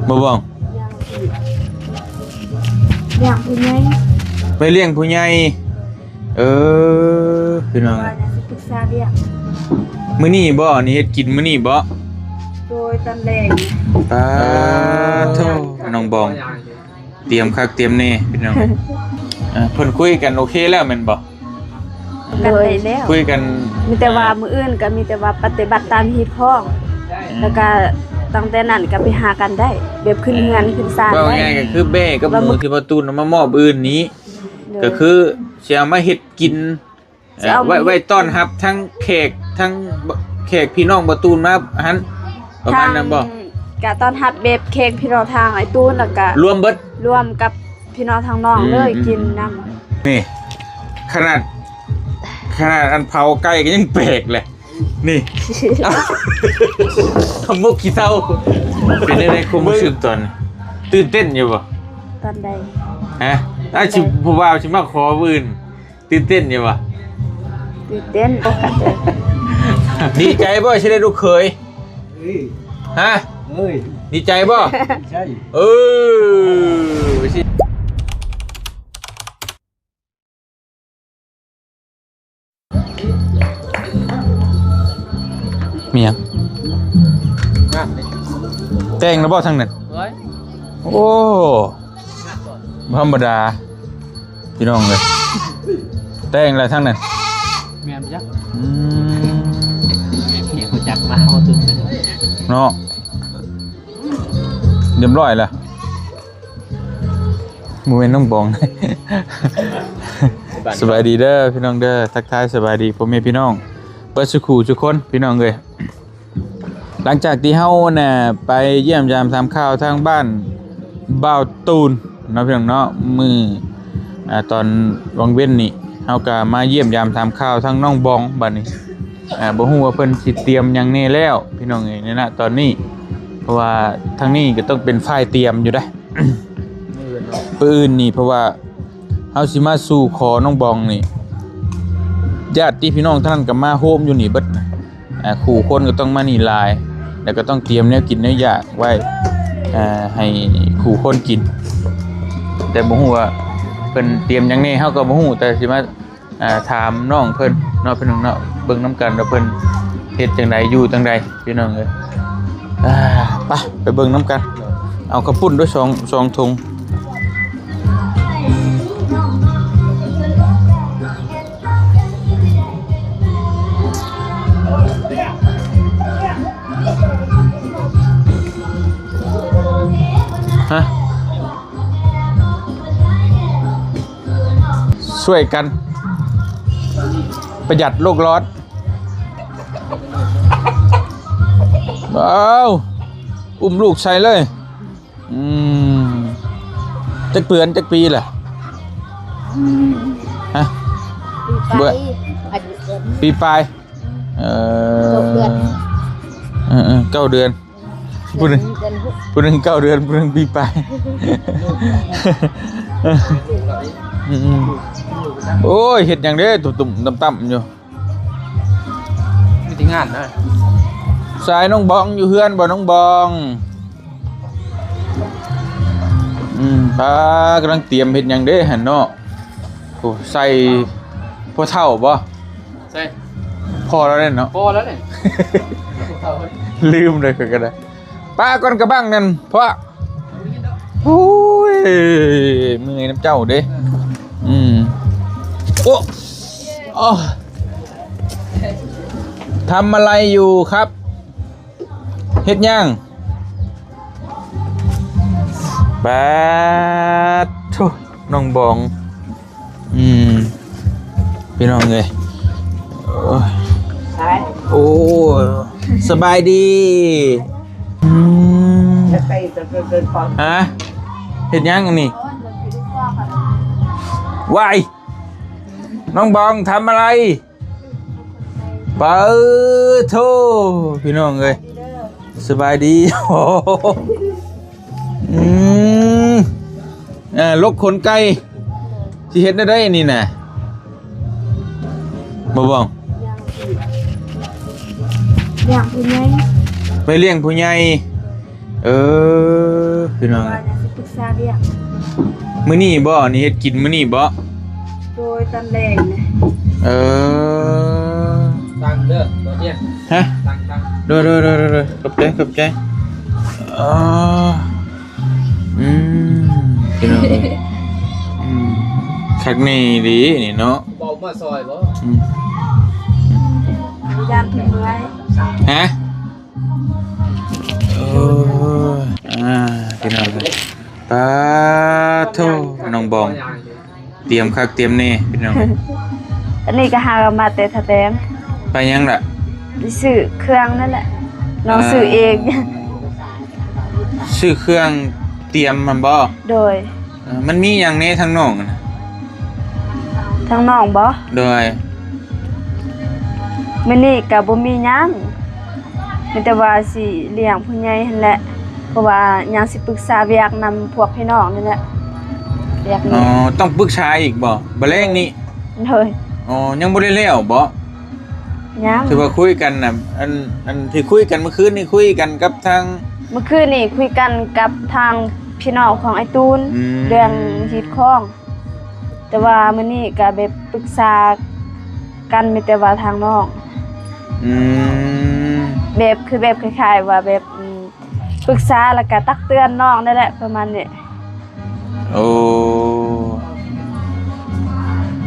ບໍ່ບອງ ລ້ຽງຜູ້ໃຫຍ່ ໄປລ້ຽງຜູ້ໃຫຍ່. ເອີ ພີ່ນ້ອງ ວ່າຈະຊິປຶກສາວຽກ ມື້ນີ້ບໍ່? ນີ້ເຮັດກິນມື້ນີ້ບໍ່? ໂດຍ ຕອນແລງ. ປາໂທ ນ້ອງບອງ ຕຽມຄັກຕຽມແນ່ພີ່ນ້ອງ. ເອີ ເພິ່ນຄຸຍກັນໂອເຄແລ້ວແມ່ນບໍ່? ກັນໄດ້ແລ້ວ ຄຸຍກັນ ມີແຕ່ວ່າ ອ່າ ມື້ອື່ນກໍມີແຕ່ວ່າປະຕິບັດຕາມຮີດຄອງ ອືມ ແລ້ວກໍຕັ້ງແຕ່ນັ້ນກໍໄປຫາກັນໄດ້ ແບບຂຶ້ນເຮືອນ ເອີ ຂຶ້ນຊານໄດ້. ເວົ້າງ່າຍໆກໍຄືແບ້ກັບໝູທີ່ພໍ່ຕູນເອົາມາມອບມື້ອື່ນນີ້ ໂດຍ ກໍຄືຊິເອົາມາເຮັດກິນ ເອີ ຊິເອົາ ໄວ້ ໄວ້ຕ້ອນຮັບທັງແຂກ ທັງແຂກພີ່ນ້ອງພໍ່ຕູນມາຫັ້ນ ປະມານນັ້ນບໍ່? ທາງ ກະຕ້ອນຮັບແບບແຂກພີ່ນ້ອງທາງອ້າຍຕູນ ແລ້ວກະລວມເບິດ ລວມກັບພີ່ນ້ອງທາງນ້ອງເລີຍ ອືມ ກິນນຳ. ນີ້ ຂະໜາດ ຂະໜາດອັນເຜົາໄກ່ກໍຍັງແປກແຫຼະ ນີ້ ຂະໝົກຂີ້ເຖົ້າ. ເປັນຈັ່ງໃດຄວາມຮູ້ສຶກຕອນນີ້? ຕື່ນເຕັ້ນຢູ່ບໍ່? ຕອນໃດ? ຮະ? ອ້າຍຊິ ຜູ້ບ່າວຊິມາຂໍມື້ອື່ນ ຕື່ນເຕັ້ນຢູ່ບໍ່? ຕື່ນເຕັ້ນ. ດີໃຈບໍ່ຊິໄດ້ລູກເຂີຍ? ເອີຍ ຮະ? ເອີຍ ດີໃຈບໍ່? ດີໃຈ. ເອີ ມີຫຍັງ? ແຕ່ງແລ້ວບໍ່ທາງນັ້ນ? ໂອ້ຍ ໂອ້ ບໍ່ທຳມະດາພີ່ນ້ອງເອີຍ. ແຕ່ງແລ້ວທາງນັ້ນ ແມ່ນບໍ່ຈັກ? ອືມ ເຮັດຮູ້ຈັກມາເອົາຕື່ມເນາະ ຮຽບຮ້ອຍແລ້ວ. ບໍ່ແມ່ນນ້ອງບອງ. ສະບາຍດີເດີພີ່ນ້ອງເດີ ທັກທາຍສະບາຍດີພໍ່ແມ່ພີ່ນ້ອງເບິດສູ່ຄູ່ສູ່ຄົນພີ່ນ້ອງເອີຍ. ຫຼັງຈາກທີ່ເຮົານະໄປຢ້ຽມຢາມຖາມຂ່າວທາງບ້ານບ່າວຕູນເນາະພີ່ນ້ອງເນາະ ມື້ ອ່າ ຕອນຫວ່າງເວັນນີ້ ເຮົາກໍມາຢ້ຽມຢາມຖາມຂ່າວທາງນ້ອງບອງບັດນີ້. ອ່າ ບໍ່ຮູ້ວ່າເພິ່ນຊິຕຽມຫຍັງແດ່ແລ້ວພີ່ນ້ອງເອີຍ ໃນນະຕອນນີ້ ເພາະວ່າທາງນີ້ກໍຕ້ອງເປັນຝ່າຍຕຽມຢູ່ເດ້ ມື້ອື່ນນີ້ ເພາະວ່າເຮົາຊິມາສູ່ຂໍນ້ອງບອງນີ້ ຍາດຕິພີ່ນ້ອງທາງນັ້ນກໍມາໂຮມຢູ່ນີ້ເບິດນະ. ອ່າ ຄູ່ຄົນກໍຕ້ອງມານີ້ຫຼາຍ ແລ້ວກໍຕ້ອງຕຽມແນວກິນແນວຢາກໄວ້ ອ່າ ໃຫ້ຄູ່ຄົນກິນ ແຕ່ບໍ່ຮູ້ວ່າເພິ່ນຕຽມຫຍັງແດ່ ເຮົາກໍບໍ່ຮູ້ ແຕ່ຊິມາ ອ່າ ຖາມນ້ອງເພິ່ນເນາະ ພີ່ນ້ອງເນາະ ເບິ່ງນຳກັນວ່າເພິ່ນເຮັດຈັ່ງໃດ ຢູ່ຈັ່ງໃດພີ່ນ້ອງເອີຍ. ອ່າ ໄປ ໄປເບິ່ງນຳກັນ ເອົາເຂົ້າປຸ້ນດ້ວຍ ສອງ ສອງຖົງ. ຮະ ຊ່ວຍກັນປະຢັດໂລກຮ້ອນ. ເອົາ ອຸ້ມລູກໃສ່ເລີຍ. ອືມ ຈັກເດືອນ ຈັກປີລະ? ຮະ? ປີປາຍ ເບິດ ອາຍຸເດືອນ ປີປາຍ. ເອີ ເກົ້າເດືອນ ເອີ ເອີ ເກົ້າເດືອນ ຜູ້ໜຶ່ງ ເດືອນຫົກ ຜູ້ໜຶ່ງເກົ້າເດືອນ ຜູ້ໜຶ່ງປີປາຍ. ອືມ ໂອ້ຍ ເຮັດຫຍັງເດ້ ຕຸ່ມໆຕ່ຳໆຢູ່. ມີແຕ່ງານນະ. ສາຍນ້ອງບອງຢູ່ເຮືອນບໍ່ ນ້ອງບອງ? ອືມ ປ້າກຳລັງຕຽມເຮັດຫຍັງເດ້ຫັ້ນເນາະ. ໂອ້ ໃສ່ພໍ່ເຖົ້າບໍ່? ໃສ່ ພໍແລ້ວເດ້ເນາະ ພໍແລ້ວເດ້. ລືມເລີຍຂ້ອຍກໍໄດ້. ປ້າກ່ອນກະບັງນັ້ນ ພໍ່. ໂອ້ຍ ເມື່ອຍນຳເຈົ້າເດ້. ອືມ ໂອ້ ໂອ້ ທຳອະໄລຢູ່ຄັບ? ເຮັດຫຍັງ? ປາດໂທ້ ນ້ອງບອງ. ອືມ ພີ່ນ້ອງເອີຍ ໂອ້ຍ ໂອ້ ສະບາຍດີ. ອືມ ຮະ ເຮັດຫຍັງອັນນີ້? ວ້າຍ ນ້ອງບອງທຳອະໄລ? ປາໂທ້ ພີ່ນ້ອງເອີຍ ສະບາຍດີ. ອືມ ອ່າ ລົກຂົນໄກ່ ຊິເຮັດແນວໃດອັນນີ້ນະ? ບໍ່ບອງ ລ້ຽງຜູ້ໃຫຍ່ ໄປລ້ຽງຜູ້ໃຫຍ່. ເອີ ພີ່ນ້ອງ ວ່າຢາກຊິປຶກສາວຽກ. ມື້ນີ້ບໍ່? ນີ້ເຮັດກິນມື້ນີ້ບໍ່? ໂດຍ ຕອນແລງນະ. ເອີ ຕັງເດີບໍ່ທຽງ. ຮະ? ຕັງ ຕັງ. ໂດຍ ໂດຍ ໂດຍ ໂດຍ ຂອບໃຈ ຂອບໃຈ. ເອີ ອືມ ພີ່ນ້ອງເອີຍ ອືມ ຄັກແນ່ອີ່ຫຼີນີ້ເນາະ. ບໍ່ມາຊ່ອຍບໍ່? ອືມ ຢ້ານເພິ່ນເມື່ອຍ. ຮະ? ໂອ້ຍ ອ່າ ພີ່ນ້ອງເອີຍ ປາໂທ້ ນ້ອງບອງ ຕຽມຄັກຕຽມແນ່ພີ່ນ້ອງ. ອັນນີ້ກໍຫາກັນມາແຕ່ທ່າແດງ. ໄປຫຍັງລະ? ໄປຊື້ເຄື່ອງນັ້ນແຫຼະ ນ້ອງ ອ່າ ຊື້ເອງ. ຊື້ເຄື່ອງຕຽມຫັ້ນບໍ່? ໂດຍ. ເອີ ມັນມີຫຍັງແນ່ທາງນ້ອງນະ? ທາງນ້ອງບໍ່? ໂດຍ. ມື້ນີ້ກໍບໍ່ມີຫຍັງ ມີແຕ່ວ່າຊິລ້ຽງຜູ້ໃຫຍ່ຫັ້ນແຫຼະ ເພາະວ່າຍັງຊິປຶກສາວຽກນຳພວກພີ່ນ້ອງນີ້ແຫຼະ ວຽກນີ້. ອໍ ຕ້ອງປຶກສາອີກບໍ່ ບາດແລງນີ້? ໂດຍ. ອໍ ຍັງບໍ່ໄດ້ແລ້ວບໍ່? ຍັງ. ຖືວ່າຄຸຍກັນນະ ອັນ ອັນທີ່ຄຸຍກັນມື້ຄືນນີ້ ຄຸຍກັນກັບທາງ ມື້ຄືນນີ້ຄຸຍກັນກັບທາງພີ່ນ້ອງຂອງອ້າຍຕູນ ອືມ ເລື່ອງຮີດຄອງ. ແຕ່ວ່າມື້ນີ້ກໍແບບປຶກສາກັນ ມີແຕ່ວ່າທາງນ້ອງ ອືມ ແບບ ຄືແບບຄ້າຍໆວ່າແບບ ອືມ ປຶກສາແລ້ວກໍຕັກເຕືອນນ້ອງນັ້ນແຫຼະ ປະມານນີ້. ໂອ້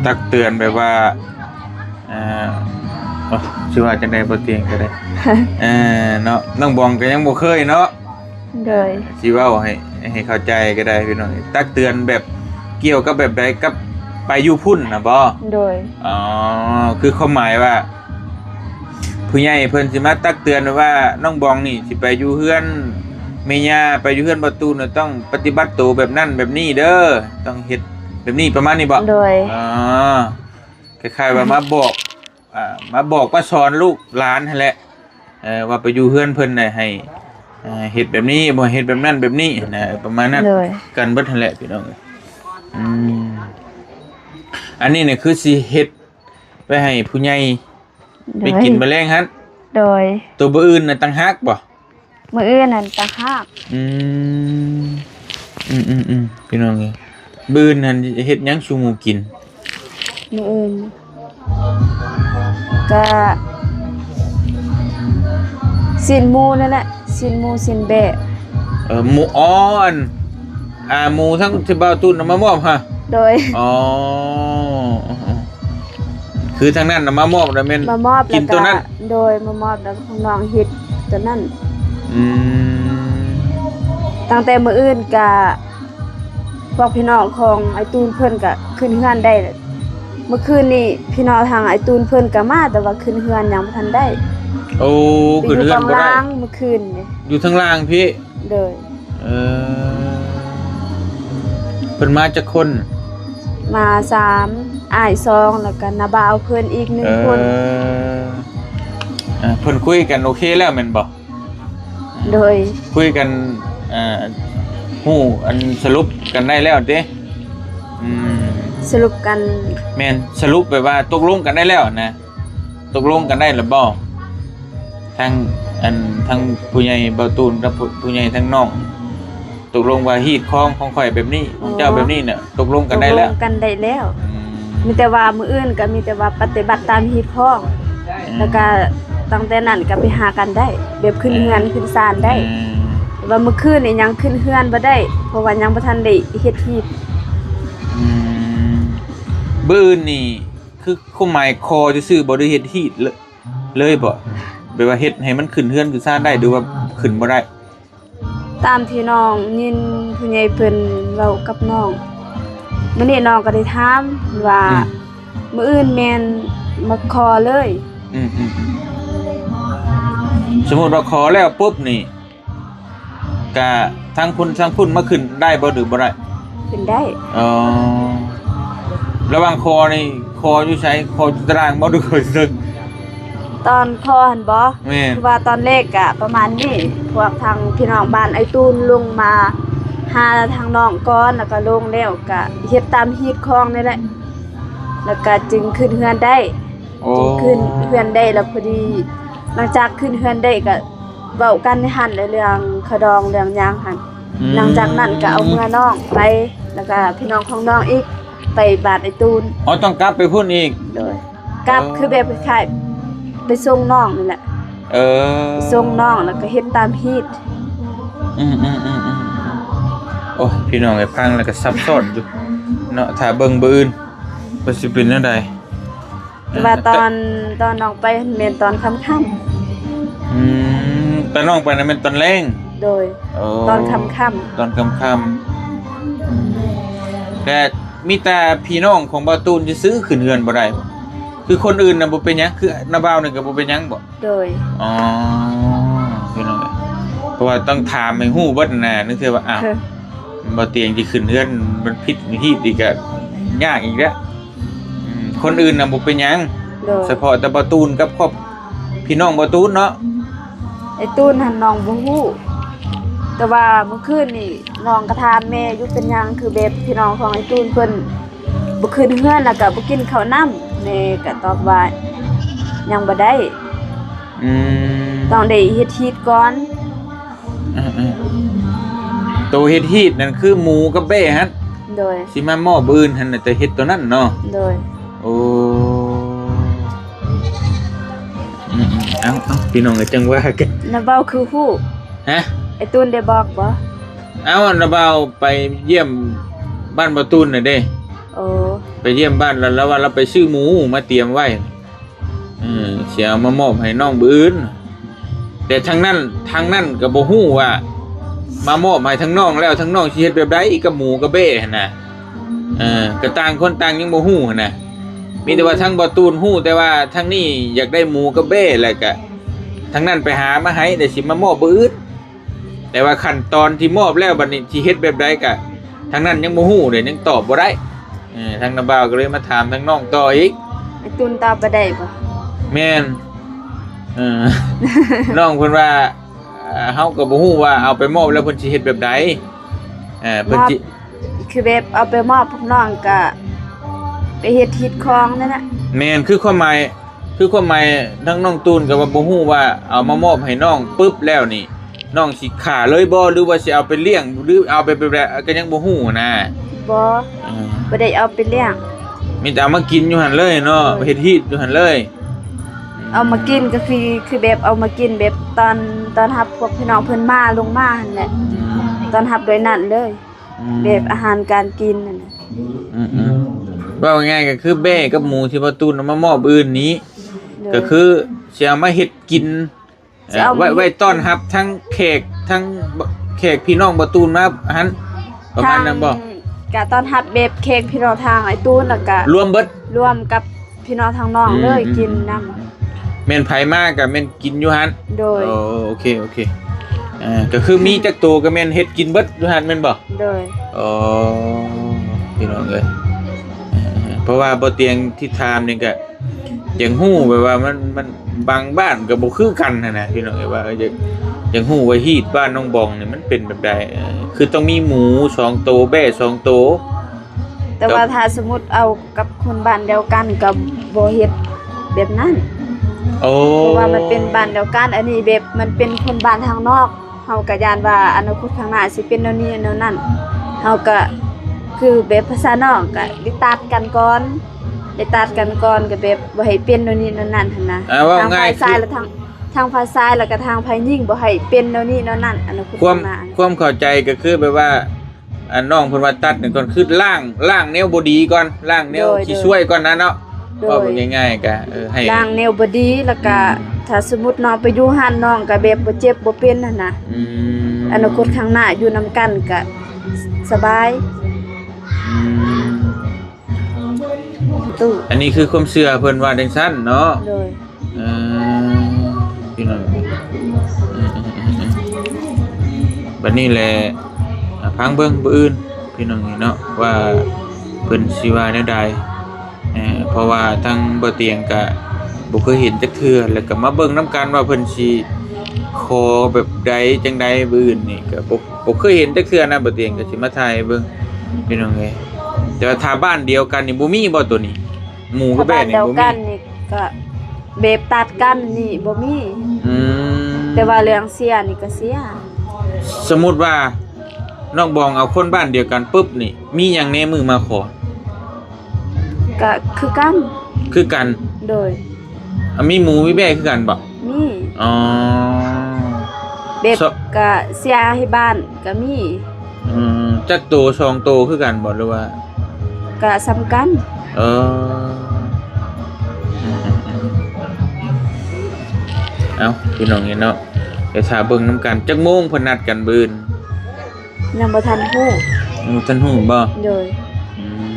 ຕັກເຕືອນແບບວ່າ ອ່າ ໂອ້ ຊິວ່າຈັ່ງໃດ ບໍ່ຕຽງກໍໄດ້ ເອີ ເນາະ ນ້ອງບອງກໍຍັງບໍ່ເຄີຍເນາະ. ໂດຍ. ຊິເວົ້າໃຫ້ ໃຫ້ເຂົ້າໃຈກໍໄດ້ພີ່ນ້ອງ ຕັກເຕືອນແບບກ່ຽວກັບແບບໃດ ກັບໄປຢູ່ພຸ້ນນະບໍ່? ໂດຍ. ອໍ ຄືຄວາມໝາຍວ່າ ຜູ້ໃຫຍ່ເພິ່ນຊິມາຕັກເຕືອນວ່າ ນ້ອງບອງນີ້ຊິໄປຢູ່ເຮືອນແມ່ຍ່າ ໄປຢູ່ເຮືອນບໍ່ຕູນ ຕ້ອງປະຕິບັດໂຕແບບນັ້ນແບບນີ້ເດີ ຕ້ອງເຮັດແບບນີ້ ປະມານນີ້ບໍ່? ໂດຍ. ອໍ ຄ້າຍໆວ່າມາບອກ ອ່າ ມາບອກມາສອນລູກຫຼານຫັ້ນແຫຼະ ເອີ ວ່າໄປຢູ່ເຮືອນເພິ່ນນະ ໃຫ້ ເອີ ເຮັດແບບນີ້ ບໍ່ໃຫ້ເຮັດແບບນັ້ນແບບນີ້ນະ ປະມານນັ້ນ. ໂດຍ. ກັນເບິດຫັ້ນແຫຼະພີ່ນ້ອງເອີຍ. ອືມ ອັນນີ້ນະຄືຊິເຮັດໄວ້ໃຫ້ຜູ້ໃຫຍ່ ໂດຍ ໄປກິນມື້ແລງຫັ້ນ. ໂດຍ. ໂຕມື້ອື່ນນະຕ່າງຫາກບໍ່? ມື້ອື່ນຫັ້ນຕ່າງຫາກ. ອືມ ອືມໆໆ ພີ່ນ້ອງເອີຍ ມື້ອື່ນຫັ້ນເຮັດຫຍັງສູ່ໝູ່ກິນ? ມື້ອື່ນກະຊີ້ນໝູນັ້ນແຫຼະ ຊີ້ນໝູ ຊີ້ນແບ້. ເອີ ໝູ ອໍ ອັນ ອ່າ ໝູທັງທີ່ບ່າວຕູນເອົາມາມອບຫະ? ໂດຍ. ອໍ ຄືທາງນັ້ນນະມາມອບແລ້ວແມ່ນ ມາມອບ ກິນໂຕນັ້ນ. ໂດຍ ມາມອບແລ້ວພວກນ້ອງເຮັດໂຕນັ້ນ. ອືມ ຕັ້ງແຕ່ມື້ອື່ນກະ ພວກພີ່ນ້ອງຂອງອ້າຍຕູນເພິ່ນກະຂຶ້ນເຮືອນໄດ້. ມື້ຄືນນີ້ພີ່ນ້ອງທາງອ້າຍຕູນເພິ່ນກະມາ ແຕ່ວ່າຂຶ້ນເຮືອນຍັງບໍ່ທັນໄດ້. ໂອ້ ຂຶ້ນເຮືອນບໍ່ໄດ້ ຢູ່ຂ້າງລ່າງມື້ຄືນນີ້ ຢູ່ທາງລ່າງພີ້. ໂດຍ. ເອີ ເພິ່ນມາຈັກຄົນ? ມາສາມ ອ້າຍສອງ ແລ້ວກໍນ້າບ່າວເພິ່ນອີກໜຶ່ງຄົນ. ເອີ ເພິ່ນຄຸຍກັນໂອເຄແລ້ວແມ່ນບໍ່? ໂດຍ. ຄຸຍກັນ ເອີ ຮູ້ອັນສະຫຼຸບກັນໄດ້ແລ້ວເດ້? ອືມ ສະຫຼຸບກັນ ແມ່ນ ສະຫຼຸບແບບວ່າຕົກລົງກັນໄດ້ແລ້ວນະ. ຕົກລົງກັນໄດ້ແລ້ວບໍ່? ທັງ ອັນ ທັງຜູ້ໃຫຍ່ບ່າວຕູນກັບຜູ້ ຜູ້ໃຫຍ່ທັງນ້ອງ ຕົກລົງວ່າຮີດຄອງຂອງຂ້ອຍແບບນີ້ ຂອງເຈົ້າແບບນີ້ນະ ຕົກລົງກັນໄດ້ແລ້ວ? ຕົກລົງກັນໄດ້ແລ້ວ. ອືມ ມີແຕ່ວ່າມື້ອື່ນກໍມີແຕ່ວ່າປະຕິບັດຕາມຮີດຄອງ. ອືມ ແລ້ວກໍຕັ້ງແຕ່ນັ້ນກໍໄປຫາກັນໄດ້ ແບບຂຶ້ນເຮືອນ ອືມ ຂຶ້ນຊານໄດ້. ອືມ ແຕ່ວ່າມື້ຄືນນີ້ຍັງຂຶ້ນເຮືອນບໍ່ໄດ້ ເພາະວ່າຍັງບໍ່ທັນໄດ້ເຮັດຮີດ. ອືມ ມື້ອື່ນນີ້ ຄືຄວາມໝາຍຂໍຊື່ໆບໍ່ໄດ້ເຮັດຮີດເລີຍ ເລີຍບໍ່? ແບບວ່າເຮັດໃຫ້ມັນຂຶ້ນເຮືອນຂຶ້ນຊານໄດ້ ຫຼືວ່າຂຶ້ນບໍ່ໄດ້? ຕາມທີ່ນ້ອງຍິນຜູ້ໃຫຍ່ເພິ່ນເວົ້າກັບນ້ອງ ມື້ນີ້ນ້ອງກໍໄດ້ຖາມວ່າ ອືມ ມື້ອື່ນແມ່ນມາຂໍເລີຍ. ອືມໆໆ ສົມມຸດວ່າຂໍແລ້ວປຸບນີ້ ກະທາງພຸ້ນ ທາງພຸ້ນມາຂຶ້ນໄດ້ບໍ່ ຫຼືບໍ່ໄດ້? ຂຶ້ນໄດ້. ອໍ ລະຫວ່າງຂໍນີ້ ຂໍຢູ່ໃສ? ຂໍຢູ່ຕາລ່າງບໍ່ ຫຼືຂໍຢູ່ເທິງ? ຕອນຂໍຫັ້ນບໍ່? ແມ່ນ. ຄືວ່າຕອນແລກກະປະມານນີ້ ພວກທາງພີ່ນ້ອງບ້ານໄອຕູນລົງມາຫາທາງນ້ອງກ່ອນ ແລ້ວກະລົງແລ້ວກະເຮັດຕາມຮີດຄອງນີ້ແຫຼະ ແລ້ວກະຈຶ່ງຂຶ້ນເຮືອນໄດ້. ອໍ ຈຶ່ງຂຶ້ນເຮືອນໄດ້ ແລ້ວພໍດີ ຫຼັງຈາກຂຶ້ນເຮືອນໄດ້ກະ ເວົ້າກັນໃນຫັ້ນແຫຼະ ເລື່ອງຂະດອງເລື່ອງຫຍັງຫັ້ນ. ອືມ ຫຼັງຈາກນັ້ນກໍເອົາເມືອນ້ອງໄປ ແລ້ວກໍພີ່ນ້ອງຂອງນ້ອງອີກ ໄປບ້ານອ້າຍຕູນ. ອໍ ຕ້ອງກັບໄປພຸ້ນອີກ? ໂດຍ ກັບ ອໍ ຄືແບບຄ້າຍໆໄປສົ່ງນ້ອງນີ້ແຫຼະ. ເອີ ໄປສົ່ງນ້ອງ ແລ້ວກໍເຮັດຕາມຮີດ. ອືມໆໆໆ ໂອ້ຍ ພີ່ນ້ອງເອີຍ ຟັງແລ້ວກໍຊັບຊ້ອນຢູ່ເນາະ ຖ້າເບິ່ງມື້ອື່ນວ່າຊິເປັນແນວໃດ. ແຕ່ວ່າ ເອີ ຕອນ ຕອນນ້ອງໄປຫັ້ນແມ່ນຕອນຄ່ຳໆ. ອືມ ຕອນນ້ອງໄປນັ້ນແມ່ນຕອນແລງ? ໂດຍ ໂອ້ ຕອນຄ່ຳໆ ຕອນຄ່ຳໆ. ອືມ ແຕ່ມີແຕ່ພີ່ນ້ອງຂອງບ່າວຕູນຊື່ໆຂຶ້ນເຮືອນບໍ່ໄດ້ ຄືຄົນອື່ນນະບໍ່ເປັນຫຍັງ ຄືນ້າບ່າວນີ້ກໍບໍ່ເປັນຫຍັງບໍ? ໂດຍ ອໍ ພີ່ນ້ອງເອີຍ ເພາະວ່າຕ້ອງຖາມໃຫ້ຮູ້ເບິດນະ ນັ່ນຄືວ່າ ອ້າວ ເອີ ບໍ່ຕຽງຊິຂຶ້ນເຮືອນ ມັນຜິດວິທີອີກກະຍາກອີກແລ້ວ. ອືມ ຄົນອື່ນນະບໍ່ເປັນຫຍັງ ໂດຍ ສະເພາະແຕ່ບ່າວຕູນກັບຄອບ ພີ່ນ້ອງບ່າວຕູນເນາະ. ອ້າຍຕູນຫັ້ນນ້ອງບໍ່ຮູ້ ແຕ່ວ່າມື້ຄືນນີ້ນ້ອງກໍຖາມແມ່ຢູ່ ເປັນຫຍັງຄືແບບພີ່ນ້ອງຂອງອ້າຍຕູນເພິ່ນບໍ່ຂຶ້ນເຮືອນ ແລ້ວກໍບໍ່ກິນເຂົ້ານຳ ແມ່ກໍຕອບວ່າຍັງບໍ່ໄດ້. ອືມ ຕ້ອງໄດ້ເຮັດຮີດກ່ອນ. ອືມໆ ໂຕເຮັດຮີດນັ້ນຄືໝູກັບແບ້ຫັ້ນ? ໂດຍ ຊິມາມອບມື້ອື່ນຫັ້ນນະ ແຕ່ເຮັດໂຕນັ້ນເນາະ. ໂດຍ ໂອ້ ອືມໆ ເອົາໆ ພີ່ນ້ອງກໍຈັ່ງວ່າກັນ. ນ້າເວົ້າຄືຮູ້ ຮະ? ອ້າຍຕູນໄດ້ບອກບໍ່? ເອົາ ນ້າບ່າວໄປຢ້ຽມບ້ານບ່າວຕູນນະເດ້. ໂອ້ ໄປຢ້ຽມບ້ານ ແລ້ວລາວວ່າລາວໄປຊື້ໝູມາຕຽມໄວ້. ເອີ ຊິເອົາມາມອບໃຫ້ນ້ອງມື້ອື່ນ ແຕ່ທາງນັ້ນ ທາງນັ້ນກໍບໍ່ຮູ້ວ່າມາມອບໃຫ້ທາງນ້ອງແລ້ວ ທາງນ້ອງຊິເຮັດແບບໃດກັບໝູກັບແບ້ຫັ້ນນະ. ເອີ ກໍຕ່າງຄົນຕ່າງຍັງບໍ່ຮູ້ຫັ້ນນະ ມີແຕ່ວ່າທາງບ່າວຕູນຮູ້ ແຕ່ວ່າທາງນີ້ຢາກໄດ້ໝູກັບແບ້ ແລ້ວກະທາງນັ້ນໄປຫາມາໃຫ້ ແລ້ວຊິມາມອບມື້ອື່ນ. ແຕ່ວ່າຂັ້ນຕອນທີ່ມອບແລ້ວ ບັດນີ້ຊິເຮັດແບບໃດກະ ທາງນັ້ນຍັງບໍ່ຮູ້ເດ້ ຍັງຕອບບໍ່ໄດ້. ເອີ ທາງນ້າບ່າວກໍເລີຍມາຖາມທາງນ້ອງຕໍ່ອີກ. ໄອ້ຕຸນຕອບບໍ່ໄດ້ບໍ່? ແມ່ນ. ເອີ ນ້ອງເພິ່ນວ່າ ເອີ ເຮົາກໍບໍ່ຮູ້ວ່າເອົາໄປມອບແລ້ວເພິ່ນຊິເຮັດແບບໃດ. ເອີ ເພິ່ນຊິ ມອບ ຄືແບບເອົາໄປມອບພວກນ້ອງກະໄປເຮັດຮີດຄອງນັ້ນນະ. ແມ່ນ ຄືຄວາມໝາຍ ຄືຄວາມໝາຍທາງນ້ອງຕູນກໍວ່າບໍ່ຮູ້ວ່າເອົາມາມອບໃຫ້ນ້ອງປຶບແລ້ວນີ້ ນ້ອງຊິຂ້າເລີຍບໍ່ ຫຼືວ່າຊິເອົາໄປລ້ຽງ ຫຼືເອົາໄປແບບໃດ ກໍຍັງບໍ່ຮູ້ນະ. ບໍ່ ເອີ ບໍ່ໄດ້ເອົາໄປລ້ຽງ ມີແຕ່ເອົາມາກິນຢູ່ຫັ້ນເລີຍເນາະ. ໂດຍ ເຮັດຮີດຢູ່ຫັ້ນເລີຍ. ເອົາມາກິນກໍຄື ຄືແບບເອົາມາກິນແບບຕອນ ຕອນຮັບພວກພີ່ນ້ອງເພິ່ນມາ ລົງມາຫັ້ນແຫຼະ. ອືມ ຕອນຮັບໂດຍນັ້ນເລີຍ. ອືມ ແບບອາຫານການກິນນັ້ນນະ. ອືມໆ ເວົ້າງ່າຍໆ ກໍຄືແບ້ກັບໝູທີ່ບ່າວຕູນເອົາມາມອບມື້ອື່ນນີ້. ໂດຍ ກໍຄືຊິເອົາມາເຮັດກິນ ເອີ ຊິເອົາ ໄວ້ ໄວ້ຕ້ອນຮັບທັງແຂກ ທັງແຂກພີ່ນ້ອງບ່າວຕູນມາຫັ້ນ ປະມານນັ້ນບໍ່? ທາງ ກະຕ້ອນຮັບແບບແຂກພີ່ນ້ອງທາງອ້າຍຕູນ ແລ້ວກະລວມເບິດ ລວມກັບ ພີ່ນ້ອງທາງນ້ອງເລີຍ ອືມ ກິນນຳ. ແມ່ນໃຜມາກໍແມ່ນກິນຢູ່ຫັ້ນ. ໂດຍ ໂອເຄ ໂອເຄ. ເອີ ກໍຄືມີຈັກໂຕກໍແມ່ນເຮັດກິນເບິດຢູ່ຫັ້ນແມ່ນບໍ່? ໂດຍ ອໍ ພີ່ນ້ອງເອີຍ ເອີ ເອີ ເພາະວ່າບໍ່ຕຽງທີ່ຖາມນີ້ກໍຢາກຮູ້ແບບວ່າມັນ ມັນບາງບ້ານກໍບໍ່ຄືກັນຫັ້ນນະ ພີ່ນ້ອງເອີຍ ວ່າ ເອີ ຢາກ ຢາກຮູ້ວ່າຮີດບ້ານນ້ອງບອງນີ້ມັນເປັນແບບໃດ? ເອີ ຄືຕ້ອງມີໝູສອງໂຕ ແບ້ສອງໂຕ ແຕ່ວ່າ ແລ້ວ ຖ້າສົມມຸດເອົາກັບຄົນບ້ານດຽວກັນກໍບໍ່ເຮັດແບບນັ້ນ. ໂອ້ ເພາະວ່າມັນເປັນບ້ານດຽວກັນ ອັນນີ້ແບບມັນເປັນຄົນບ້ານທາງນອກ ເຮົາກໍຢ້ານວ່າອະນາຄົດຂ້າງໜ້າຊິເປັນແນວນີ້ແນວນັ້ນ ເຮົາກໍຄືແບບພາສານ້ອງກໍໄດ້ຕັດກັນກ່ອນ ໄດ້ຕັດກັນກ່ອນ ກໍແບບບໍ່ໃຫ້ເປັນແນວນີ້ແນວນັ້ນຫັ້ນນະ. ອ່າ ເວົ້າງ່າຍ ທາງຝ່າຍຊາຍ ຄື ແລະທາງ ທາງຝ່າຍຊາຍ ແລ້ວກໍທາງຝ່າຍຍິງບໍ່ໃຫ້ເປັນແນວນີ້ແນວນັ້ນ ອະນາຄົດຂ້າງໜ້າ. ຄວາມ ຄວາມເຂົ້າໃຈກໍຄືແບບວ່າ ອັນນ້ອງເພິ່ນວ່າຕັດນີ້ກ່ອນ ຄືລ້າງ ລ້າງແນວບໍ່ດີກ່ອນ ລ້າງແນວ ໂດຍ ຂີ້ຊວຍກ່ອນນະເນາະ. ໂດຍ ເວົ້າແບບງ່າຍໆ ກະ ເອີ ໃຫ້ລ້າງແນວບໍ່ດີ ແລ້ວກະ ອືມ ຖ້າສົມມຸດນ້ອງໄປຢູ່ຫັ້ນ ນ້ອງກະແບບບໍ່ເຈັບບໍ່ເປັນຫັ້ນນະ. ອືມ ອະນາຄົດຂ້າງໜ້າຢູ່ນຳກັນກະສະບາຍ. ອືມ ຕູ້ ອັນນີ້ຄືຄວາມເຊື່ອເພິ່ນວ່າຈັ່ງຊັ້ນເນາະ. ໂດຍ ເອີ ພີ່ນ້ອງ ເອີ ເອີ ເອີ ເອີ ບັດນີ້ແຫຼະ ອ່າ ຟັງເບິ່ງມື້ອື່ນ ພີ່ນ້ອງເອີຍເນາະ ວ່າເພິ່ນຊິວ່າແນວໃດ. ເອີ ເພາະວ່າທາງບໍ່ຕຽງກະບໍ່ເຄີຍເຫັນຈັກເທື່ອ ແລ້ວກະມາເບິ່ງນຳກັນວ່າເພິ່ນຊິຂໍແບບໃດຈັ່ງໃດມື້ອື່ນນີ້ ກະບໍ່ ບໍ່ເຄີຍເຫັນຈັກເທື່ອນະ ບໍ່ຕຽງກະຊິມາຖ່າຍໃຫ້ເບິ່ງ ພີ່ນ້ອງເອີຍ. ແຕ່ວ່າຖ້າບ້ານດຽວກັນນີ້ບໍ່ມີບໍ່ໂຕນີ້? ໝູກັບແບ້ນີ້ບໍ່ມີ? ຖ້າບ້ານດຽວກັນນີ້ກະແບບຕັດກັນນີ້ບໍ່ມີ. ອືມ ແຕ່ວ່າເລື່ອງເສຍນີ້ກະເສຍ. ສົມມຸດວ່າ ນ້ອງບອງເອົາຄົນບ້ານດຽວກັນປຶບນີ້ ມີຫຍັງແດ່ມື້ມາຂໍ? ກະຄືກັນ. ຄືກັນ? ໂດຍ. ອ່າ ມີໝູມີແບ້ຄືກັນບໍ່? ມີ. ອໍ ແບບ ສະ ກະເສຍໃຫ້ບ້ານກະມີ. ອືມ ຈັກໂຕ? ສອງໂຕຄືກັນບໍ່ ຫຼືວ່າ? ກະສ່ຳກັນ. ເອີ ເອົ້າ ພີ່ນ້ອງເອີຍເນາະ ໄປຖ້າເບິ່ງນຳກັນ. ຈັກໂມງເພິ່ນນັດກັນມື້ອື່ນ? ຍັງບໍ່ທັນຮູ້. ຍັງບໍ່ທັນຮູ້ບໍ່? ໂດຍ. ອືມ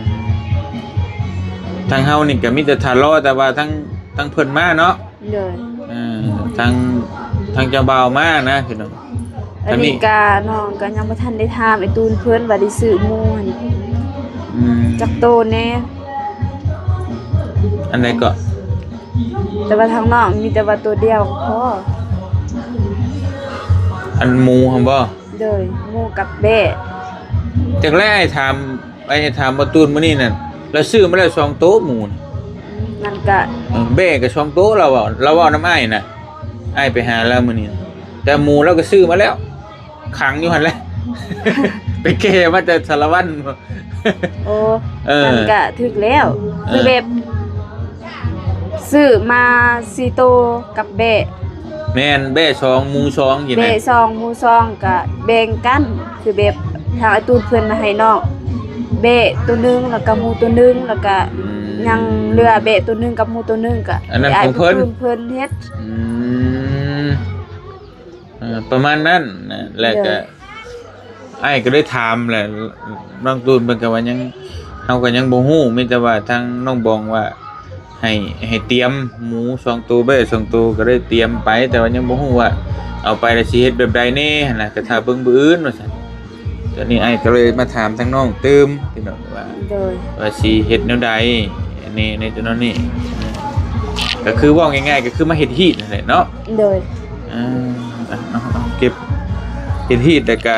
ທາງເຮົານີ້ກະມີແຕ່ຖ້າລໍ ແຕ່ວ່າທາງ ທາງເພິ່ນມາເນາະ. ໂດຍ. ເອີ ທາງ ທາງເຈົ້າບ່າວມານະ ພີ່ນ້ອງ. ອັນນີ້ ອັນນີ້ກະນ້ອງກະຍັງບໍ່ທັນໄດ້ຖາມໄອ້ຕູນເພິ່ນວ່າໄດ້ຊື້ໝູຫັ້ນ ອືມ ຈັກໂຕແດ່. ອັນໃດເກາະ? ແຕ່ວ່າທາງນ້ອງມີແຕ່ວ່າໂຕດຽວກໍພໍ. ອັນໝູຫັ້ນບໍ່? ໂດຍ. ໝູກັບແບ້. ຈັກແລ ອ້າຍຖາມ ໄປໃຫ້ຖາມບ່າວຕູນມື້ນີ້ນັ້ນ ລາວຊື້ມາແລ້ວສອງໂຕໝູນະ. ນັ້ນກະ ເອີ ແບ້ກະສອງໂຕ ລາວເວົ້າ ລາວເວົ້ານຳອ້າຍນະ. ອ້າຍໄປຫາລາວມື້ນີ້ ແຕ່ໝູລາວກະຊື້ມາແລ້ວ ຂັງຢູ່ຫັ້ນແຫຼະ ໄປແກ່ມາແຕ່ສາລະວັນ. ໂອ້ ເອີ ນັ້ນກະຖືກແລ້ວ. ເອີ ຄືແບບ ຊື້ມາສີ່ໂຕກັບແບ້. ແມ່ນ ແບ້ສອງ ໝູສອງ ຊິນະ ແບ້ສອງ ໝູສອງ ກະແບ່ງກັນ ຄືແບບທາງອ້າຍຕູດເພິ່ນໃຫ້ນ້ອງແບ້ໂຕໜຶ່ງ ແລ້ວກະໝູໂຕໜຶ່ງ ແລ້ວກະ ອືມ ຍັງເຫຼືອແບ້ໂຕໜຶ່ງກັບໝູໂຕໜຶ່ງ ກະ ອັນນັ້ນຂອງເພິ່ນ ອ້າຍເພິ່ນເຮັດ. ອືມ ເອີ ປະມານນັ້ນນະ ແລ້ວກະ ໂດຍ ອ້າຍກໍໄດ້ຖາມແຫຼະ ນ້ອງຕູນເພິ່ນກໍວ່າຍັງ ເຮົາກໍຍັງບໍ່ຮູ້ ມີແຕ່ວ່າທາງນ້ອງບອງວ່າໃຫ້ ໃຫ້ຕຽມໝູສອງໂຕ ແບ້ສອງໂຕ ກໍໄດ້ຕຽມໄປ ແຕ່ວ່າຍັງບໍ່ຮູ້ວ່າເອົາໄປແລ້ວຊິເຮັດແບບໃດແດ່ຫັ້ນນະ ກໍຖ້າເບິ່ງມື້ອື່ນວ່າຊັ້ນ. ຕອນນີ້ອ້າຍກໍເລີຍມາຖາມທາງນ້ອງຕື່ມ ພີ່ນ້ອງວ່າ ໂດຍ ວ່າຊິເຮັດແນວໃດ ໃນ ໃນຕົວນັ້ນນີ້ ກໍຄືເວົ້າງ່າຍໆ ກໍຄືມາເຮັດຮີດນັ້ນແຫຼະເນາະ. ໂດຍ. ເອີ ເອົາ ເອົາ ເກັບເຮັດຮີດ ແລ້ວກະ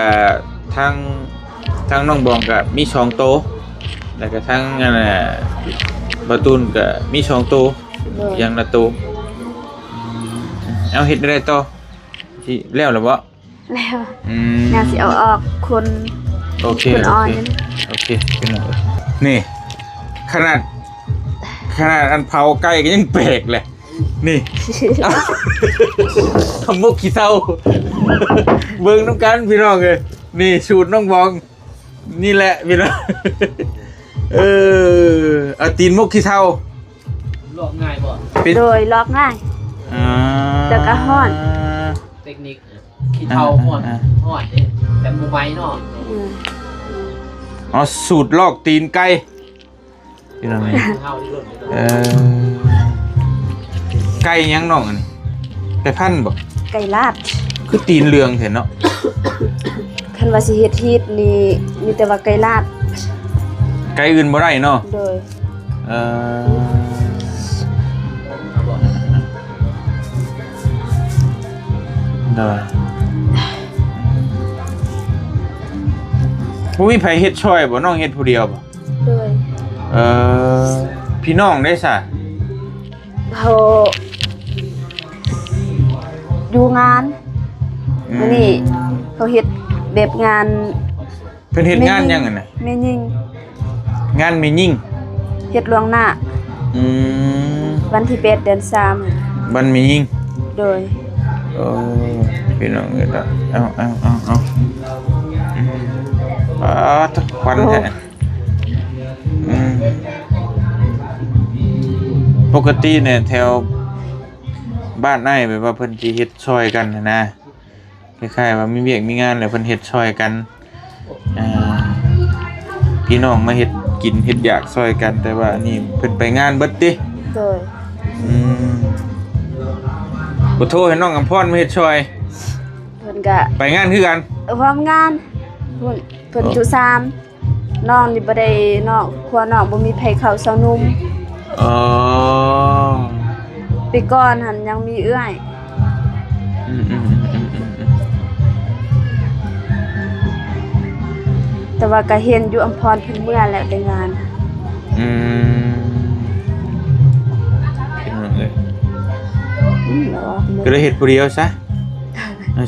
ທາງ ທາງນ້ອງບອງກະມີສອງໂຕ ແລ້ວກະທາງອັນນ່າ ບ່າວຕູນກະມີສອງໂຕ. ໂດຍ. ຢ່າງລະໂຕ. ເອົາ ເຮັດແນວໃດຕໍ່? ຊິແລ້ວລະບໍ່? ແລ້ວ. ອືມ ຍັງຊິເອົາອອກຂົນ. ໂອເຄ ຂົນອ່ອນ. ໂອເຄ ພີ່ນ້ອງເອີຍ ນີ້ ຂະໜາດ ຂະໜາດອັນເຜົາໄກ່ກໍຍັງແປກແຫຼະ. ນີ້ ໝົກຂີ້ເຖົ້າ ເບິ່ງນຳກັນພີ່ນ້ອງເອີຍ. ນີ້ສູດນ້ອງບອງ ນີ້ແຫຼະພີ່ນ້ອງ. ເອີ ເອົາຕີນໝົກຂີ້ເຖົ້າ ລອກງ່າຍບໍ່? ເປັນ ໂດຍ ລອກງ່າຍ. ອ່າ ແຕ່ກໍຮ້ອນ ເຕັກນິກ ຂີ້ເຖົ້າຮ້ອນ ອ່າ ຮ້ອນເດ້ ແບບບໍ່ໄໝເນາະ. ອືມ ອໍ ສູດລອກຕີນໄກ່. ພີ່ນ້ອງເອີຍ ເອີ ໄກ່ຫຍັງນ້ອງອັນນີ້? ໄກ່ພັນບໍ່? ໄກ່ລາດ. ຄືຕີນເຫຼືອງແທ້ເນາະ? ຄັນວ່າຊິເຮັດຮີດນີ້ ມີແຕ່ວ່າໄກ່ລາດ ໄກ່ອື່ນບໍ່ໄດ້ເນາະ? ໂດຍ. ເອີ ໂດຍ. ບໍ່ມີໃຜເຮັດຊ່ອຍບໍ່? ນ້ອງເຮັດຜູ້ດຽວບໍ່? ໂດຍ. ເອີ ພີ່ນ້ອງເດ້ຊະ? ເຂົາຢູ່ງານ ອືມ ມື້ນີ້ເຂົາເຮັດແບບງານ. ເພິ່ນເຮັດງານຫຍັງຫັ້ນນະ? ແມ່ຍິງ. ງານແມ່ຍິງ ເຮັດລ່ວງໜ້າ. ອືມ ວັນທີແປດ ເດືອນສາມ ວັນແມ່ຍິງ. ໂດຍ. ໂອ້ ພີ່ນ້ອງເອີຍ ເອົາ ເອົາ ເອົາ ເອົາ ອືມ ປາດ ຄວັນແທ້. ໂອ້ ອືມ ປົກກະຕິນີ້ແຖວບ້ານອ້າຍ ແບບວ່າເພິ່ນຊິເຮັດຊ່ອຍກັນຫັ້ນນະ ຄ້າຍໆວ່າມີວຽກມີງານແລ້ວເພິ່ນເຮັດຊ່ອຍກັນ ອ່າ ພີ່ນ້ອງມາເຮັດກິນເຮັດຢາກຊ່ອຍກັນ. ແຕ່ວ່າອັນນີ້ເພິ່ນໄປງານເບິດຕິ? ໂດຍ. ອືມ ບໍ່ໂທໃຫ້ນ້ອງອຳພອນມາເຮັດຊ່ອຍ? ເພິ່ນກະໄປງານຄືກັນ ເອີ ພ້ອມງານ ເພິ່ນ ເອີ ຈຸສາມ. ນ້ອງນີ້ບໍ່ໄດ້ ນ້ອງ ຄົວນ້ອງບໍ່ມີໃຜເຂົ້າເຊົານຸ່ມ. ອໍ ປີກ່ອນຫັ້ນຍັງມີເອື້ອຍ. ອືມ ແຕ່ວ່າກະເຫັນຢູ່ ອຳພອນເພິ່ນເມືອແລ້ວແຕ່ງານ. ອືມ ເອີ ອືມ ກໍເລີຍເຮັດຜູ້ດຽວຊະ.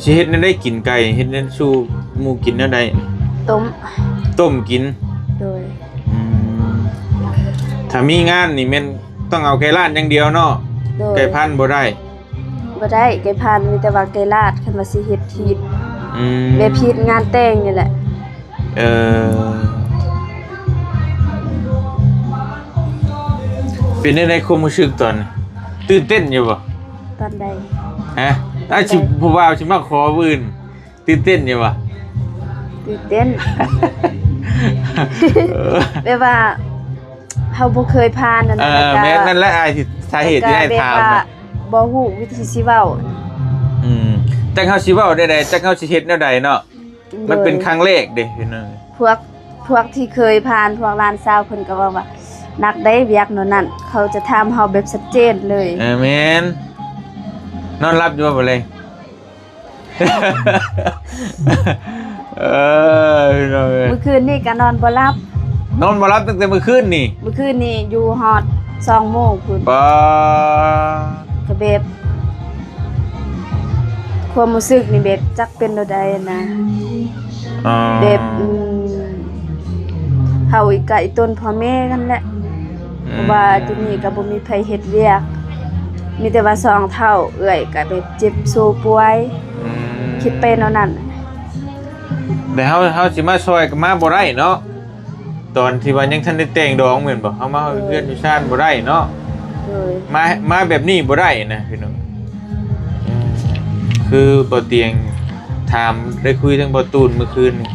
ຊິເຮັດແນວໃດກິນໄກ່ ເຮັດແນວສູ່ໝູ່ກິນແນວໃດ? ຕົ້ມ ຕົ້ມກິນ. ໂດຍ. ອືມ ຖ້າມີງານນີ້ແມ່ນຕ້ອງເອົາໄກ່ລາດຢ່າງດຽວເນາະ? ໂດຍ. ໄກ່ພັນບໍ່ໄດ້? ບໍ່ໄດ້ ໄກ່ພັນ ມີແຕ່ວ່າໄກ່ລາດ ຄັນວ່າຊິເຮັດຮີດ. ອືມ ແບບຮີດງານແຕ່ງນີ້ແຫຼະ. ເອີ ເປັນແນວໃດຄວາມຮູ້ສຶກຕອນນີ້? ຕື່ນເຕັ້ນຢູ່ບໍ່? ຕອນໃດ? ຮະ? ອ້າຍຊິ ຜູ້ບ່າວຊິມາຂໍມື້ອື່ນ ຕື່ນເຕັ້ນຢູ່ບໍ່? ຕື່ນເຕັ້ນ ເອີ ແບບວ່າເຮົາບໍ່ເຄີຍຜ່ານນັ້ນ. ເອີ ແມ່ນ ນັ້ນແຫຼະ ອ້າຍ ສາເຫດທີ່ອ້າຍຖາມນະ ແບບວ່າບໍ່ຮູ້ວິທີຊິເວົ້າ. ອືມ ຈັກເຮົາຊິເວົ້າແນວໃດ ຈັກເຮົາຊິເຮັດແນວໃດເນາະ. ໂດຍ. ມັນເປັນຄັ້ງແລກເດ້ພີ່ນ້ອງ. ພວກ ພວກທີ່ເຄີຍຜ່ານ ພວກຫຼານສາວເພິ່ນກໍເວົ້າວ່າ ໜັກເດ້ວຽກແນວນັ້ນ ເຂົາຈະຖາມເຮົາແບບຊັດເຈນເລີຍ. ເອີ ແມ່ນ. ນອນຫຼັບຢູ່ບໍ່ມື້ແລງ? ເອີ ພີ່ນ້ອງເອີຍ ມື້ຄືນນີ້ກໍນອນບໍ່ຫຼັບ. ນອນບໍ່ຫຼັບຕັ້ງແຕ່ມື້ຄືນນີ້? ມື້ຄືນນີ້ຢູ່ຮອດສອງໂມງພຸ້ນ. ປາ ກໍແບບ ຄວາມຮູ້ສຶກນີ້ແບບຈັກເປັນແນວໃດນະ. ອໍ ແບບ ອືມ ເຮົາອີກກະອີຕົນພໍ່ແມ່ກັນແຫຼະ. ອືມ ເພາະວ່າຢູ່ນີ້ກໍບໍ່ມີໃຜເຮັດວຽກ ມີແຕ່ວ່າສອງເຖົ້າ ເອື້ອຍກໍແບບເຈັບໂຊປ່ວຍ. ອືມ ຄິດໄປແນວນັ້ນ. ແຕ່ເຮົາ ເຮົາຊິມາຊ່ອຍກໍມາບໍ່ໄດ້ເນາະ. ຕອນທີ່ວ່າຍັງທັນໄດ້ແຕ່ງດອງແມ່ນບໍ່? ເຮົາມາເຮືອນຢູ່ຊານບໍ່ໄດ້ເນາະ. ໂດຍ. ມາ ມາແບບນີ້ບໍ່ໄດ້ນະພີ່ນ້ອງ. ເອີ ຄືບໍ່ຕຽງຖາມ ໄດ້ຄຸຍທາງບໍ່ຕູນມື້ຄືນນີ້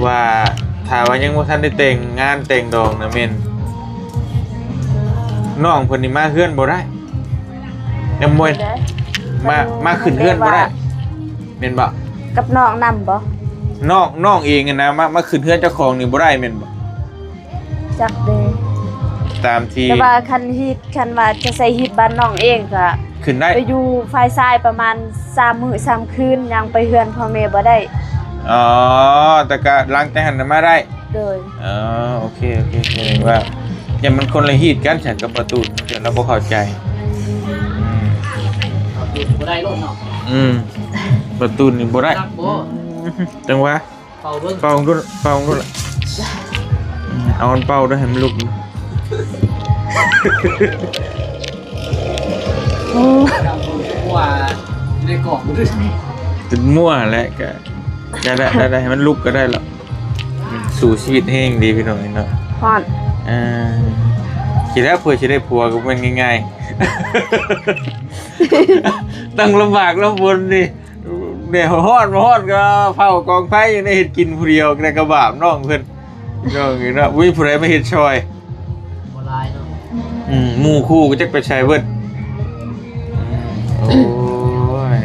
ວ່າ ຖ້າວ່າຍັງບໍ່ທັນໄດ້ແຕ່ງງານແຕ່ງດອງນະ ແມ່ນນ້ອງເພິ່ນນີ້ມາເຮືອນບໍ່ໄດ້. ແມ່ນບໍ່? ມາ ມາຂຶ້ນເຮືອນບໍ່ໄດ້ ແມ່ນບໍ່? ກັບນ້ອງນຳບໍ່? ນ້ອງ ນ້ອງເອງຫັ້ນນະ ມາ ມາຂຶ້ນເຮືອນເຈົ້າຂອງນີ້ບໍ່ໄດ້ແມ່ນບໍ່? ຈັກເດ້ ຕາມທີ່ ແຕ່ວ່າຄັນຮີດ ຄັນວ່າຈະໃສ່ຮີດບ້ານນ້ອງເອງກະຂຶ້ນໄດ້ ໄປຢູ່ຝ່າຍຊາຍປະມານສາມມື້ສາມຄືນ ຍັງໄປເຮືອນພໍ່ແມ່ບໍ່ໄດ້. ອໍ ແຕ່ກະຫຼັງຈາກຫັ້ນນະມາໄດ້. ໂດຍ. ອໍ ໂອເຄ ໂອເຄ ໂອເຄ ວ່າ ຢ້ານມັນຄົນລະຮີດກັນຊັ້ນກັບປະຕູນ ລາວບໍ່ເຂົ້າໃຈ. ອືມ ປະຕູນບໍ່ໄດ້ໂລດເນາະ. ອືມ ປະຕູນນີ້ບໍ່ໄດ້ ຈັງຫວະ ເປົ່າເບິ່ງ ເປົ່າເບິ່ງ ເປົ່າເບິ່ງ. ອືມ ເອົາມັນເປົ່າດ້ວຍ ໃຫ້ມັນລຸກ. ໂອ້ ວ່າໃນກອງ ຈົນມົວແຫຼະ ກະ ກະໄດ້ ໄດ້ ໄດ້ ໃຫ້ມັນລຸກກໍໄດ້ລະ. ອືມ ສູ້ຊີວິດແຮງເດ້ພີ່ນ້ອງເນາະ. ຮ້ອນ. ອ່າ ຊິແລ້ວ ເພື່ອຊິໄດ້ຜົວກໍບໍ່ແມ່ນງ່າຍໆ ຕ້ອງລຳບາກລຳບົນນີ້. ແດດຮ້ອນບໍ່ຮ້ອນກໍເຜົາກອງໄຟ ຍັງໄດ້ເຮັດກິນຜູ້ດຽວ ແຕ່ກໍບາບນ້ອງເພິ່ນ ນ້ອງເນາະ ບໍ່ມີຜູ້ໃດມາເຮັດຊ່ອຍ. ບໍ່ຫຼາຍເນາະ. ອືມ ໝູ່ຄູ່ກໍຈັກໄປໃສເບິດ. ອືມ ໂອ້ຍ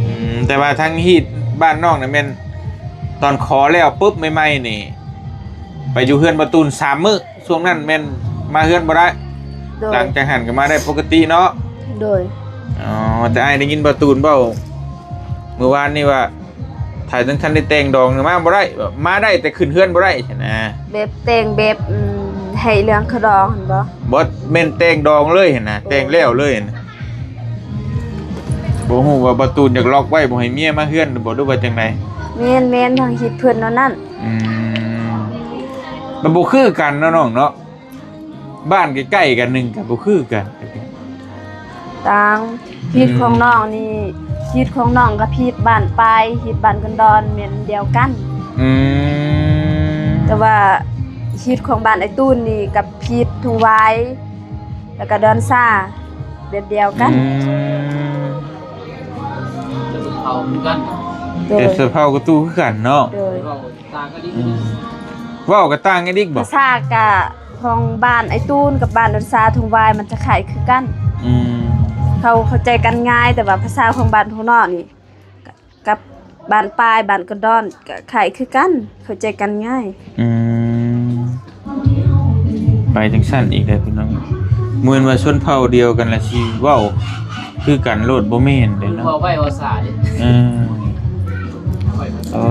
ອືມ ແຕ່ວ່າທາງຮີດບ້ານນ້ອງນະ ແມ່ນຕອນຂໍແລ້ວປຶບໃໝ່ໆນີ້ ໄປຢູ່ເຮືອນປະຕູນສາມມື້. ຊ່ວງນັ້ນແມ່ນມາເຮືອນບໍ່ໄດ້. ໂດຍ. ຫຼັງຈາກຫັ້ນກໍມາໄດ້ປົກກະຕິເນາະ. ໂດຍ. ອໍ ແຕ່ອ້າຍໄດ້ຍິນປະຕູນເວົ້າມື້ວານນີ້ວ່າ ຖ້າຍັງທັນໄດ້ແຕ່ງດອງນີ້ມາບໍ່ໄດ້ ແບບມາໄດ້ແຕ່ຂຶ້ນເຮືອນບໍ່ໄດ້ຊັ້ນນະ. ແບບແຕ່ງແບບ ອືມ ໃຫ້ເລື່ອງຂະດອງຫັ້ນບໍ່? ບໍ່ ແມ່ນແຕ່ງດອງເລີຍຫັ້ນນະ. ໂອ້ ແຕ່ງແລ້ວເລີຍຫັ້ນນະ. ບໍ່ຮູ້ວ່າປະຕູນຢາກລັອກໄວ້ ບໍ່ໃຫ້ເມຍມາເຮືອນບໍ່ ຫຼືວ່າຈັ່ງໃດ? ແມ່ນໆ ທາງຮີດເພິ່ນແນວນັ້ນ. ອືມ ມັນບໍ່ຄືກັນເນາະນ້ອງເນາະ. ບ້ານໃກ້ໆກັນໜຶ່ງກໍບໍ່ຄືກັນ. ຕ່າງ ຮີດຂອງ ອືມ ນ້ອງນີ້ ຮີດຂອງນ້ອງກັບຮີດບ້ານປາຍ ຮີດບ້ານກັນດອນແມ່ນດຽວກັນ. ອືມ ແຕ່ວ່າຮີດຂອງບ້ານອ້າຍຕູນນີ້ກັບຮີດທົ່ງຫວາຍ ແລ້ວກໍດອນຊາ ແບບດຽວກັນ. ອືມ ເປັນຊົນເຜົ່າຄືກັນ. ໂດຍ. ເປັນຊົນເຜົ່າກະຕູຄືກັນເນາະ. ໂດຍ. ອືມ ເວົ້າກໍຕ່າງກັນອີກບໍ່? ພາສາກະຂອງບ້ານອ້າຍຕູນກັບບ້ານດອນຊາທົ່ງຫວາຍ ມັນຈະຄ້າຍຄືກັນ. ອືມ ເຂົາເຂົ້າໃຈກັນງ່າຍ ແຕ່ວ່າພາສາຂອງບ້ານພວກນ້ອງນີ້ ກະ ກັບບ້ານປາຍ ບ້ານກະດອນ ກະຄ້າຍຄືກັນ ເຂົ້າໃຈກັນງ່າຍ. ອືມ ໄປຈັ່ງຊັ້ນອີກແລ້ວພີ່ນ້ອງ. ບໍ່ແມ່ນວ່າຊົນເຜົ່າດຽວກັນລະຊິເວົ້າຄືກັນໂລດ ບໍ່ແມ່ນເດ້ເນາະ. ເວົ້າໄວເວົ້າຊ້າເດ້. ເອີ ໂອ້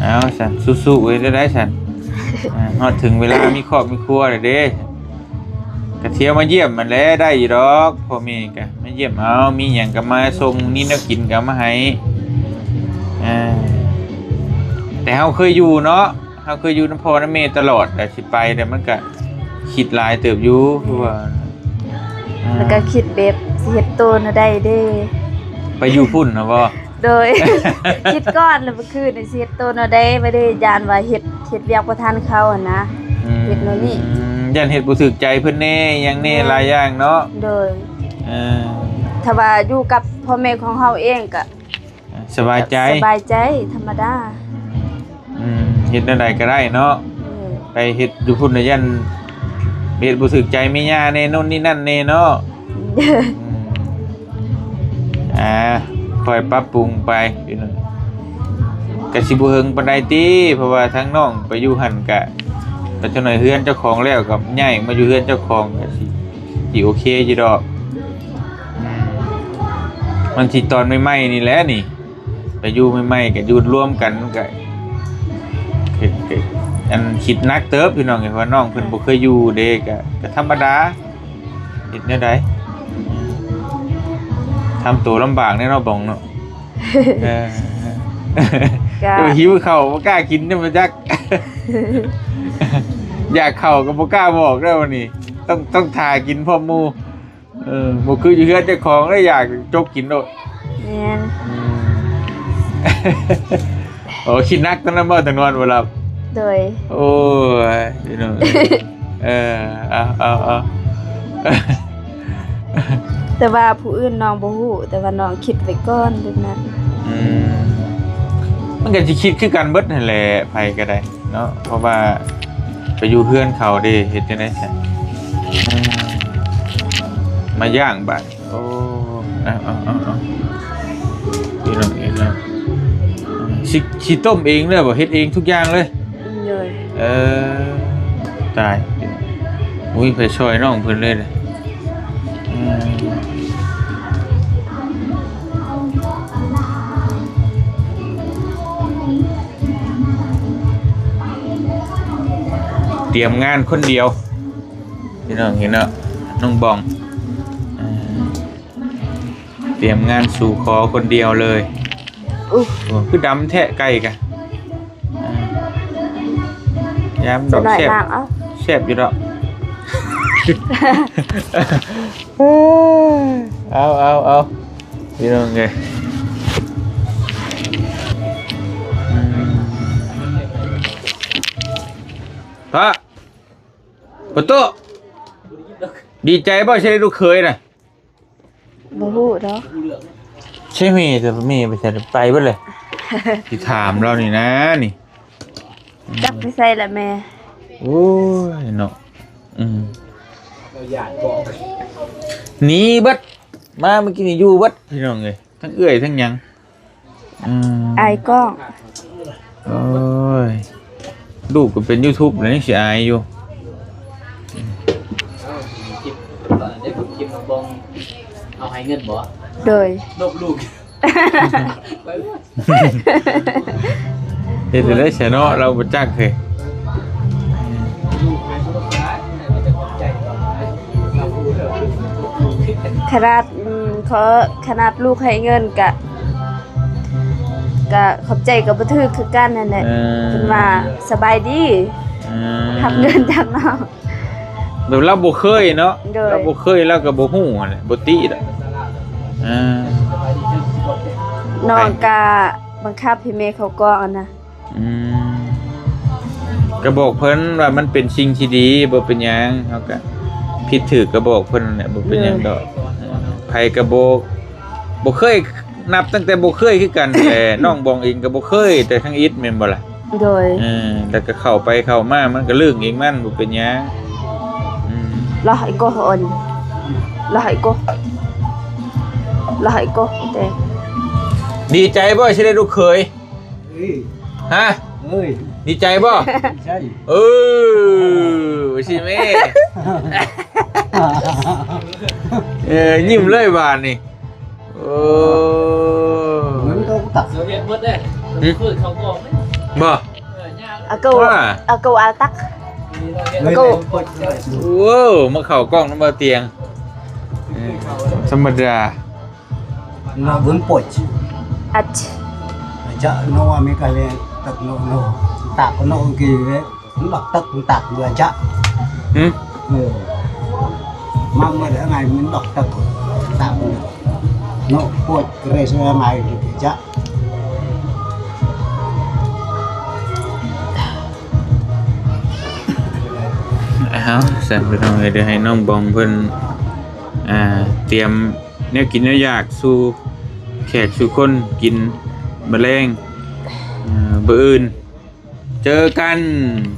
ເອົາຊັ້ນ ສູ້ໆ ເອີຍ ໄດ້ຊັ້ນ. ອ່າ ຮອດເຖິງເວລາມີຄອບມີຄົວແລ້ວເດ້. ກະທ່ຽວມາຢ້ຽມຫັ້ນແຫຼະ ໄດ້ຢູ່ດອກ ພໍ່ແມ່ກະມາຢ້ຽມເຮົາ ມີຫຍັງກະມາສົ່ງ ມີແນວກິນກະເອົາມາໃຫ້ ອ່າ ແຕ່ເຮົາເຄີຍຢູ່ເນາະ ເຮົາເຄີຍຢູ່ນຳພໍ່ນຳແມ່ຕະຫຼອດ ແຕ່ຊິໄປແລ້ວມັນກະຄິດຫຼາຍເຕີບຢູ່ ຄືວ່າ ອ່າ ແລ້ວກະຄິດແບບຊິເຮັດໂຕແນວໃດເດ້ ໄປຢູ່ພຸ້ນນະບໍ່? ໂດຍ ຄິດກ່ອນແລ້ວ ມື້ຄືນນີ້ຊິເຮັດໂຕແນວໃດ ບໍ່ໄດ້ ຢ້ານວ່າເຮັດ ເຮັດວຽກບໍ່ທັນເຂົາຫັ້ນນະ ອືມ ເຮັດແນວນີ້ ຢ້ານເຮັດບໍ່ຖືກໃຈເພິ່ນແດ່ ອີ່ຫຍັງແດ່ ແມ່ນ ຫຼາຍຢ່າງເນາະ ໂດຍ ເອີ ຖ້າວ່າຢູ່ກັບພໍ່ແມ່ຂອງເຮົາເອງກະ ສະບາຍໃຈ ສະບາຍໃຈ ທຳມະດາ ອືມ ເຮັດແນວໃດກະໄດ້ເນາະ ແມ່ນ ໄປເຮັດຢູ່ພຸ້ນນະ ຢ້ານເຮັດບໍ່ຖືກໃຈແມ່ຍ່າແດ່ ໂນ່ນນີ້ນັ້ນແດ່ເນາະ ອືມ ອ່າ ຄ່ອຍປັບປຸງໄປ ກະຊິບໍ່ເຫິງປານໃດຕິ ເພາະວ່າທາງນ້ອງໄປຢູ່ຫັ້ນກະ ກະຈັກໜ້ອຍເຮືອນເຈົ້າຂອງແລ້ວ ກະຍ້າຍມາຢູ່ເຮືອນເຈົ້າຂອງ ກະຊິ ຊິໂອເຄຢູ່ດອກ ອືມ ມັນຊິຕອນໃໝ່ໆນີ້ແຫຼະນີ້ ໄປຢູ່ໃໝ່ໆ ກະຢູ່ລວມກັນ ມັນກະ ກະ ກະ ອັນ ຄິດໜັກເຕີບພີ່ນ້ອງເອີຍ ເພາະວ່ານ້ອງເພິ່ນບໍ່ເຄີຍຢູ່ເດ້ ກະ ກະທຳມະດາ ເຮັດແນວໃດ ທຳໂຕລຳບາກແດ່ເນາະ ບອງເນາະ ເອີ ກະ ເຈົ້າຫິວເຂົ້າບໍ່ກ້າກິນນຳຈັກ ຢາກເຂົ້າກະບໍ່ກ້າບອກເດີ ວັນນີ້ ຕ້ອງ ຕ້ອງຖ້າກິນພ້ອມໝູ່ ເອີ ບໍ່ຄືຢູ່ເຮືອນເຈົ້າຂອງເລີຍ ຢາກຈົກກິນໂລດ ແມ່ນ ອືມ ໂອ້ ຄິດໜັກຕອນນັ້ນບໍ່ ຕອນນອນບໍ່ຫຼັບ ໂດຍ ໂອ້ຍ ພີ່ນ້ອງເອີຍ ເອີ ເອົາ ເອົາ ເອົາ ແຕ່ວ່າຜູ້ອື່ນນ້ອງບໍ່ຮູ້ ແຕ່ວ່ານ້ອງຄິດໄວ້ກ່ອນແບບນັ້ນ ອືມ ມັນກະຊິຄິດຄືກັນເບິດຫັ້ນແຫຼະ ໃຜກະໄດ້ເນາະ ເພາະວ່າໄປຢູ່ເຮືອນເຂົາເດ້ ເຮັດຈັ່ງໃດຊັ້ນ ອືມ ມາຢ້າງບາດ ໂອ້ ເອົາ ເອົາ ເອົາ ເອົາ ພີ່ນ້ອງເອີຍເນາະ ຊິ ຊິຕົ້ມເອງເລີຍບໍ່? ເຮັດເອງທຸກຢ່າງເລີຍ? ໂດຍ ເອີ ຕາຍ ບໍ່ມີໃຜຊ່ອຍນ້ອງເພິ່ນເລີຍນະ ອືມ ຕຽມງານຄົນດຽວ ພີ່ນ້ອງເຫັນເນາະ ນ້ອງບອງ ເອີ ຕຽມງານສູ່ຂໍຄົນດຽວເລີຍ ອຸ ໂອ້ ຄືດຳແທ້ໄກ່ກະ ອ່າ ຍາມດອກແຊບ ແຊບຢູ່ດອກ ເອົາ ເອົາ ເອົາ ພີ່ນ້ອງເອີຍ ອືມ ພະ ປະໂຕະ ດີໃຈບໍ່ ຊິໄດ້ລູກເຂີຍນະ? ບໍ່ຮູ້ດອກ ໃຊ່ແມ່ ແຕ່ແມ່ໄປໃສ ໄປເບິດເລີຍ ຊິຖາມລາວນີ້ນະນີ້ ຈັກໄປໃສລະແມ່ ໂອ້ຍເນາະ ອືມ ໜີເບິດ ມາມື້ກີ້ນີ້ຢູ່ເບິດ ພີ່ນ້ອງເອີຍ ທັງເອື້ອຍທັງຫຍັງ ອືມ ອາຍກ້ອງ ໂອ້ຍ ລູກກະເປັນຢູທູບແລ້ວຍັງຊິອາຍຢູ່ ເອົາ ຄລິບ ຕອນນັ້ນໄດ້ເບິ່ງຄລິບນ້ອງບອງ ເອົາໃຫ້ເງິນບໍ່? ໂດຍ ນົບລູກ ເຮັດຈັ່ງໃດຊະເນາະ ລາວບໍ່ຈັກເຮີຍ ຂະໜາດ ອືມ ຂໍ ຂະໜາດລູກໃຫ້ເງິນກະ ກະຂອບໃຈກະບໍ່ຖືກຄືກັນຫັ້ນແຫຼະ ເອີ ເພິ່ນວ່າສະບາຍດີ ເອີ ຮັບເງິນຈາກນ້ອງ ແບບລາວບໍ່ເຄີຍເນາະ ໂດຍ ລາວບໍ່ເຄີຍ ລາວກະບໍ່ຮູ້ຫັ້ນແຫຼະ ບໍ່ຕິດອກ ເອີ ນ້ອງກະບັງຄັບໃຫ້ແມ່ເຂົ້າກ້ອງຫັ້ນນະ ອືມ ກະບອກເພິ່ນວ່າມັນເປັນສິ່ງທີ່ດີ ບໍ່ເປັນຫຍັງ ເຮົາກະຜິດຖືກກະບອກເພິ່ນຫັ້ນແຫຼະ ບໍ່ເປັນຫຍັງດອກ ໂດຍ ໃຜກະບໍ່ ບໍ່ເຄີຍ ນັບຕັ້ງແຕ່ບໍ່ເຄີຍຄືກັນແຫຼະ ນ້ອງບອງເອງກະບໍ່ເຄີຍ ແຕ່ທຳອິດແມ່ນບໍ່ລະ? ໂດຍ ເອີ ແລ້ວກະເຂົ້າໄປເຂົ້າມາ ມັນກະລື່ງເອງມັນ ບໍ່ເປັນຫຍັງ ອືມ ລະໄຫ້ໂກ ລະໄຫ້ໂກ ລະໄຫ້ໂກ ແຕ່ ດີໃຈບໍ່ ຊິໄດ້ລູກເຂີຍ? ເອີຍ ຮະ ເອີຍ ດີໃຈບໍ່? ດີໃຈ ເອີ ວ່າຊິແມ່ ເອີ ຍິ້ມເລີຍບາດນີ້ ໂອ້ ເອີ ເຮັດໝົດເດ້ ຫຶ ເປີດເຂົ້າກ້ອງເດ້ ບໍ່ ເອີ ຍາກ ອາໂກ ວ່າ ອາໂກອາຕັກ Kau. ໂອ້ ມາເຂົ້າກ້ອງນຳບ່າວຕຽງ. ເອີ ທຳມະດາ. Nó vướng pột. Ach. Aja nó ame kali tak nó nó. Tak nó ki. Nó đọc tak tak dua aja. Hử? Ừ. Mang mà đã ngày mình đọc tak. Tak. Nó pột kre so ngày ki aja. ເອົາ ຊັ້ນພີ່ນ້ອງເອີຍ ດຽວໃຫ້ນ້ອງບອງເພິ່ນ ອ່າ ຕຽມແນວກິນແນວຢາກສູ່ແຂກສູ່ຄົນກິນມື້ແລງ ເອີ ມື້ອື່ນເຈີກັນ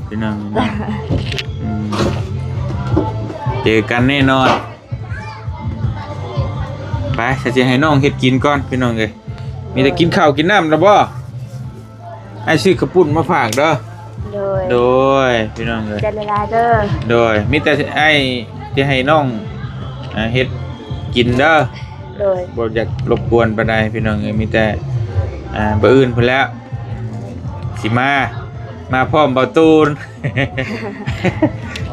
ພີ່ນ້ອງເນາະ. ອືມ ເຈີກັນແນ່ນອນ. ໄປ ຊິໃຫ້ນ້ອງເຮັດກິນກ່ອນພີ່ນ້ອງເອີຍ. ມີແຕ່ກິນເຂົ້າກິນນ້ຳລະບໍ່? ອ້າຍຊື້ເຂົ້າປຸ້ນມາຝາກເດີ. ໂດຍ ໂດຍ ພີ່ນ້ອງເອີຍ ໃຈຫຼາຍໆເດີ. ໂດຍ ມີແຕ່ອ້າຍຊິໃຫ້ນ້ອງ ອ່າ ເຮັດກິນເດີ. ໂດຍ ບໍ່ຢາກລົບກວນປານໃດພີ່ນ້ອງເອີຍ ມີແຕ່ ອ່າ ມື້ອື່ນພຸ້ນແຫຼະ ຊິມາ ມາພ້ອມບ່າວຕູນ.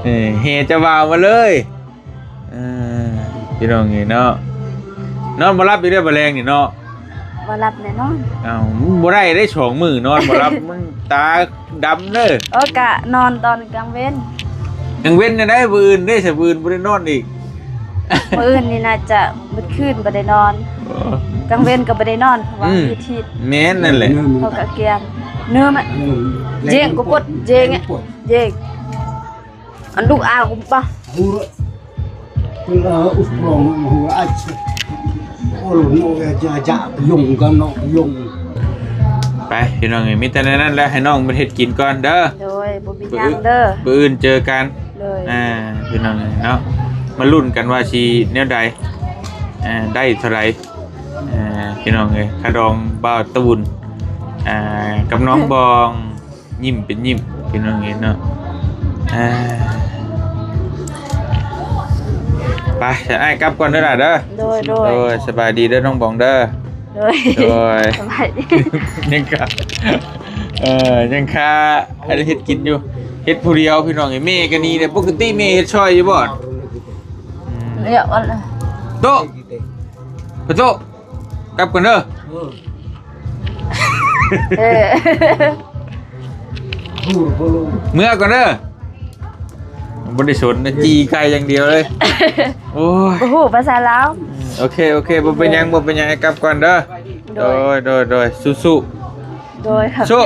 ເອີ ແຫ່ເຈົ້າບ່າວມາເລີຍ. ເອີ ພີ່ນ້ອງເອີຍເນາະ ນອນບໍ່ຫຼັບອີກແລ້ວມື້ແລງນີ້ເນາະ. ບໍ່ຫຼັບແນ່ນອນ. ເອົ້າ ມັນບໍ່ໄດ້ເດ້ ສອງມື້ນອນບໍ່ຫຼັບ ມັນຕາດຳເດີ. ເອີ ກະນອນຕອນກາງເວັນ. ກາງເວັນແນວໃດ? ມື້ອື່ນເດ້ ຊະ ມື້ອື່ນບໍ່ໄດ້ນອນອີກ. ມື້ອື່ນນີ້ໜ້າຈະເບິດຄືນບໍ່ໄດ້ນອນ. ອໍ ກາງເວັນກໍບໍ່ໄດ້ນອນ ເພາະວ່າ ອືມ ເຮັດຮີດ. ແມ່ນນັ້ນແຫຼະ ເຂົາກະກຽມ ເນີມ ອືມ ເຈງ ກະປົດ ເຈງ ເຈງ. Ăn đúc ao cũng băng. Hura. Pula us prong hura ach. Ol no ya ja ja yong kan no yong. ໄປພີ່ນ້ອງເອີຍ ມີແຕ່ແນວນັ້ນແຫຼະ ໃຫ້ນ້ອງເພິ່ນເຮັດກິນກ່ອນເດີ. ໂດຍ ບໍ່ມີຫຍັງເດີ ມື້ອື່ນເຈີກັນ. ໂດຍ ອ່າ ພີ່ນ້ອງເອີຍເນາະ ມາລຸ້ນກັນວ່າຊິແນວໃດ ອ່າ ໄດ້ເທົ່າໃດ ອ່າ ພີ່ນ້ອງເອີຍ. ຂະດອງບ່າວຕູນ ອ່າ ກັບນ້ອງບອງ. ຍິ້ມເປັນຍິ້ມ ພີ່ນ້ອງເອີຍເນາະ. ອ່າ ໄປ ຊັ້ນອ້າຍກັບກ່ອນເດີຫຼ້າເດີ. ໂດຍ ໂດຍ ໂດຍ ສະບາຍດີເດີນ້ອງບອງເດີ. ໂດຍ ໂດຍ ສະບາຍດີ. ຍັງຄາ ເອີ ຍັງຄາອັນເຮັດກິນຢູ່ ເຮັດຜູ້ດຽວພີ່ນ້ອງເອີຍ. ແມ່ກໍນີ້ແຫຼະ ປົກກະຕິແມ່ເຮັດຊ່ອຍຢູ່ບໍ່? ອືມ ໂຕະ ໂຕະ ກັບກ່ອນເດີ. ເອີ ເອີ ເມືອກ່ອນເດີ. ບໍ່ໄດ້ສົນນະ ຈີ່ໄກ່ຢ່າງດຽວເລີຍ. ໂອ້ຍ ບໍ່ຮູ້ພາສາລາວ. ໂອເຄ ໂອເຄ ບໍ່ເປັນຫຍັງ ບໍ່ເປັນຫຍັງ ກັບກ່ອນເດີ. ໂດຍ ໂດຍ ໂດຍ ໂດຍ ສູ້ໆ. ໂດຍ ໂຊະ.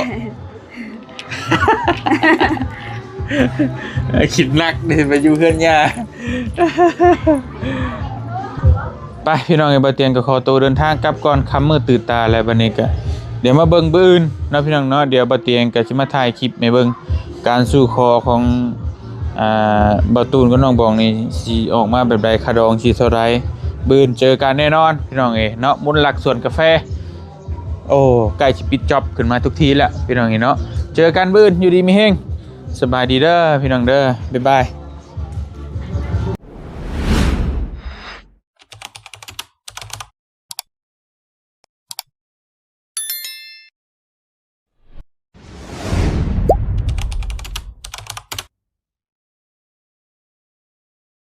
ຄິດໜັກເດ້ ໄປຢູ່ເຮືອນຍ່າ. ໄປພີ່ນ້ອງເອີຍ ບ່າວຕຽງກໍຂໍໂຕເດີນທາງກັບກ່ອນ ຄ່ຳມືດຕື່ນຕາແລ້ວ. ບັດນີ້ກໍດຽວມາເບິ່ງມື້ອື່ນເນາະພີ່ນ້ອງເນາະ. ດຽວບ່າວຕຽງກໍຊິມາຖ່າຍຄລິບໃຫ້ເບິ່ງ ການສູ່ຂໍຂອງ ອ່າ ບ່າວຕູນກັບນ້ອງບອງນີ້ຊິອອກມາແບບໃດ ຄ່າດອງຊິເທົ່າໃດ. ມື້ອື່ນເຈີກັນແນ່ນອນພີ່ນ້ອງເອີຍເນາະ ມົນລັກສວນກາແຟ. ໂອ້ ໃກ້ຊິປິດຈັອບຂຶ້ນມາທຸກທີແລ້ວພີ່ນ້ອງເອີຍເນາະ. ເຈີກັນມື້ອື່ນ ຢູ່ດີມີແຮງ. ສະບາຍດີເດີພີ່ນ້ອງເດີ ບາຍບາຍ.